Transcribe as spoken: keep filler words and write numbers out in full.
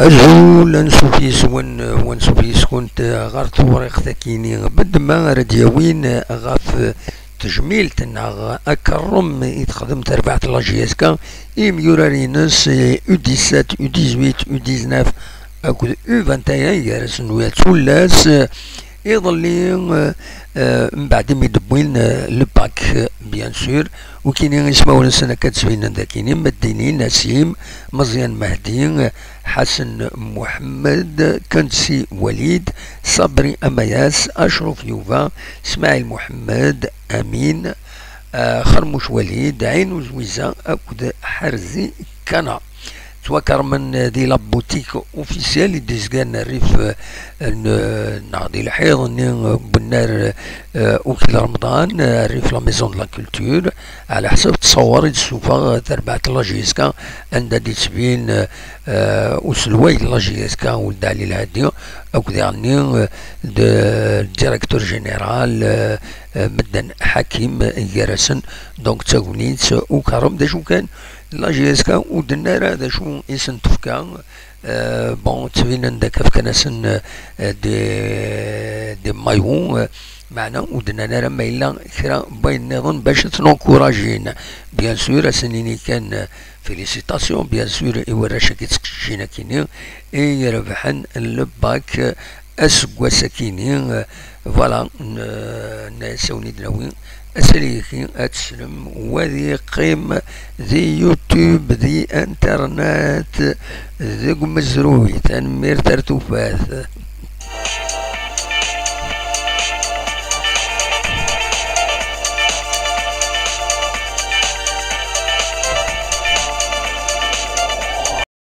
Azul, ansuf yes-wen, wansuf yes-kunt ɣer tewriqt-akini bedma ara d-yawin ɣef tejmilt neɣ akerrem i texdem terbaɛt n la J S K i yimyurar-ines U dix-sept, U dix-huit, U dix-neuf akked U vingt et un, gar-asen Noël Tullas. Iḍelli, eh, eh, mbeɛd imi d-wwin, eh, le bac, eh, bien sûr, ukini ismawen-nsen akka d-sbinen dakini: Meddini, Nasim, Meẓyan Mehdi, eh, Ḥasen Muḥemmed, Kansi Walid, Sabri Amayas, Acruf Yuba, Smaɛil Muḥemmed, Amin, eh, Xermuc Walid, Ɛin Uzwiza akked Ḥerzi Kana. Ttwakermen di la boutique officielle i d-izgan rrif, eh, n-, neɣ di lḥiḍ-nni, eh, n wennar, eh, Ukil Remḍan, eh, rrif la Maison de la Culture, ɛla ḥsab ttṣawar i d-tessufeɣ terbaɛt n la J S K, anda d-yettbin, eh, uselway n la J S K, Weld Ɛli Lhadi, akked diɣenni, eh, d-, directeur général, eh, eh, medden ḥakim gar-asen. Donc d tagnit, ukerrem, d acu kan, la J S K ur d-tenni ara d acu i sen-tefka. Eh, bon, ttbinen-d akka fkan-asen, eh, des, des maillots, eh, meɛna ur d-nnan ara ma yella kra n wayen nniḍen bac ad ten-encouragin. Bien sûr, ad sen-nini kan, eh, félicitations, bien sûr, i warrac-agi d teqcicin akini i irebḥen le bac, eh, aseggas akini, eh, voilà, n-, n-, asawen i d-nawi, asali-agi ad teslem, wa ad yeqqim di YouTube, di internet, deg umezruy. Tanemmirt, ar tufat.